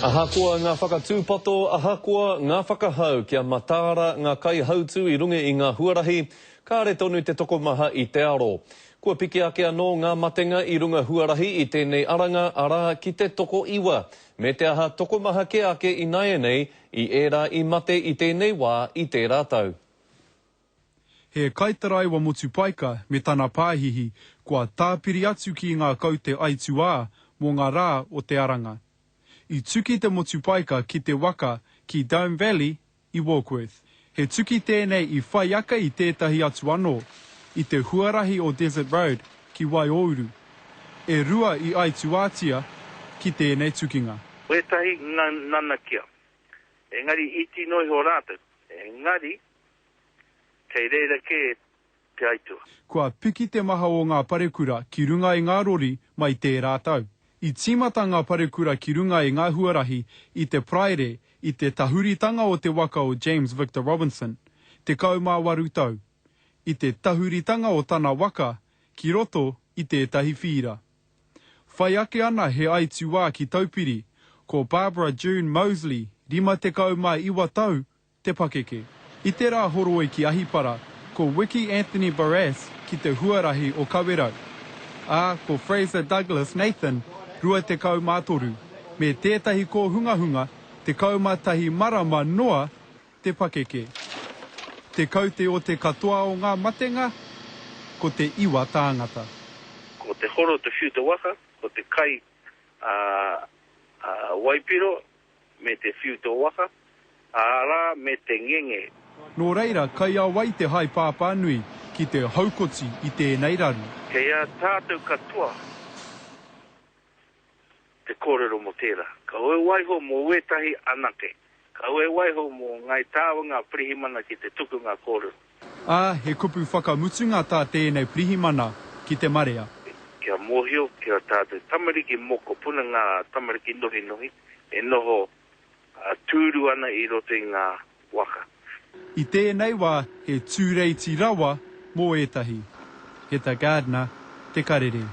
Ahakoa ngā whakatūpato, ahakoa ngā whakahau kia mataara ngā kaihautū i runga i ngā huarahi, kāre tonu te tokomaha i te aro. Kua piki ake anō ngā matenga i runga huarahi i tēnei aranga, arā, ki te tokoiwa, me te aha tokomaha kē ake ināianei i ērā i mate i tēnei wā i tērā tau. He kaitaraiwa motupaika me tana pāhihi kua tāpiri atu ki ngā kaute aituā mō ngā rā o te Aranga. I tuki te motupaika ki te waka ki Dome Valley i Warkworth. He tuki tēnei i whai ake i tētahi atu anō, i te huarahi o Desert Road ki Waiōuru. E rua i aituātia ki tēnei tukinga. Wētahi nanakia, engari iti noa iho rātou, engari Kei reira kē te aitua. Kua piki te maha o ngā parekura ki runga i ngā rori mai tērā tau. I tīmata ngā parekura ki runga i ngā huarahi i te Paraire i te tahuritanga o te waka o James Victor Robinson, 18 tau, i te tahuritanga o tana waka ki roto i tētahi whīra. Whai ake ana he aituā ki Taupiri, ko Barbara June Moseley, 59 tau, te pakeke. I te rā horoi ki Ahipara, ko Wiki Anthony Barrass ki te huarahi o Kawerau, ā, ko Fraser Douglas Nathan, 23, me tētahi kōhungahunga 11 marama noa te pakeke. Te kaute o te katoa o ngā matenga, ko te iwa tāngata. Ko te horo te whiu te waka, ko te kai a Waipiro me te whiu tō waka, arā, me te ngenge. Nō reira, kai a wai te haepāpā nui ki te haukoti i tēnei raru? Kei a tātou katoa te kōrero mō tērā. Kaua e waiho mō wētahi anake. Kaua e waiho mō Ngāi Tāua ngā pirihimana ki te tuku ngā kōrero. Ā, he kupu whakamutunga tā tēnei pirihimana ki te marea. Kia mōhio ki ā tātou tamariki mokopuna, ngā tamariki nohinohi e noho tūru ana i roto i ngā waka. I tēnei wā he tūreiti rawa mō ētahi. Heta Gardiner, Te Karere.